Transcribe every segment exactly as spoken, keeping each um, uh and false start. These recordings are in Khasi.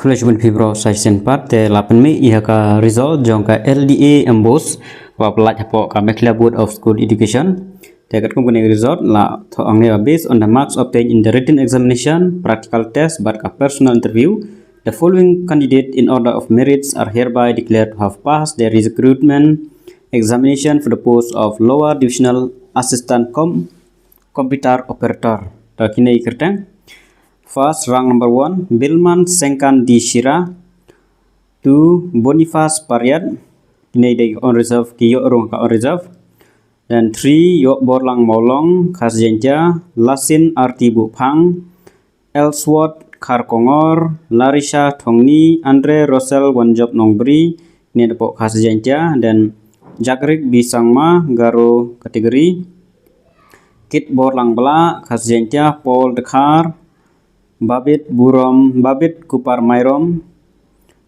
Khublei shibun phi bro, sa shisien pat te la pynmih ïa ka result jong ka L D A MBOSE, ba pynlait hapoh ka Meghalaya Board of School Education. Te katkum kane ka result la thoh hangne ba, based on the marks obtained in the written examination, practical test bad ka personal interview, the following candidate in order of merits are hereby declared to have passed the recruitment examination for the post of Lower Divisional Assistant cum Computer Operator. Te kine ki kyrteng. First, rank number one, Bilman Sengkan D Shira. Two, Boniface Pariat. Kine dei unreserved, ki ïoh rung ka unreserved. Then three, Ïohborlang Mawlong, Khasi Jaiñtia, Lasin Arti Buphang, Ellsworth Kharkongor, Larisha Thongni, Andre Russell Wanjop Nongbri, kine hapoh Khasi Jaiñtia, then Jakrik B Sangma, Garo category, Kitborlang Blah, Khasi Jaiñtia, Paul Dkhar, Babit Burom, Babit Kupar Mairom,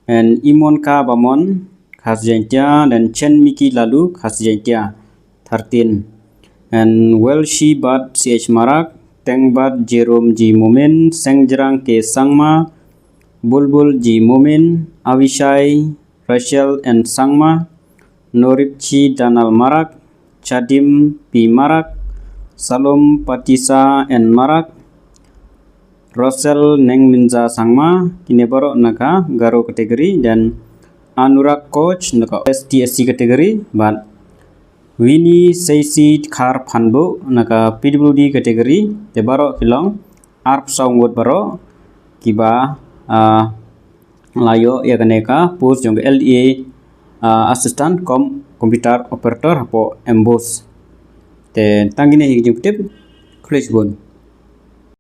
and Imonka Bamon, Khasi Jaiñtia, then Chenmiki Lalu, Khasi Jaiñtia, thirteen. And Welshi Bad C H Marak, Tengbad Jerome G Momin, Sengjrang K Sangma, Bulbul G Momin, Avishai Rachel N Sangma, Noripchi Donald Marak, Chadim P Marak, Salom Patisa N Marak, Russell Nengminza Sangma, kine baroh na ka Garo category, then Anurag Koch na ka S T S C category, bad Winnie Seisi Khar Phanbo na ka P W D category, te baroh ki long arphew saw ngut baroh kiba, ah, la ïoh ïa kane ka post jong ka L D A, ah, Assistant cum Computer Operator hapoh MBOSE. Te tang kine hi ki jingpyntip, khublei shibun.